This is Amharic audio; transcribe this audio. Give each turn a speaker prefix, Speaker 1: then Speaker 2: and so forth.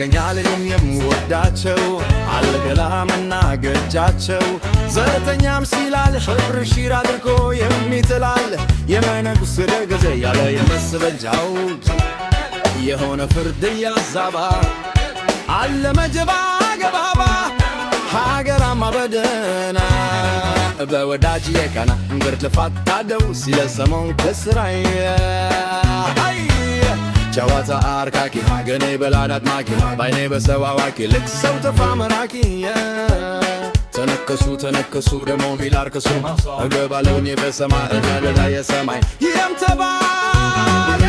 Speaker 1: ደንገኛ ልጅም የምወዳቸው አልገላምና ገጃቸው ዘተኛም ሲላል ህብር ሺር አድርጎ የሚጥላል የመነኩስ ደገዘ ያለ የመስበጃው የሆነ ፍርድ እያዛባ አለ መጀባ ገባባ ሀገራማ በደና በወዳጅ የቀና እንግር ልፋት ታደው ሲለሰመው ከስራዬ ጨዋታ አርካኪ ገኔ በላድ አድማቂ ባይኔ በሰው አዋቂ ልክ ሰው ተፋመራኪ ተነከሱ ተነከሱ ደሞ ሚላርከሱ እገባለሁኝ በሰማይ እደለዳ የሰማይ ይህም ተባለ።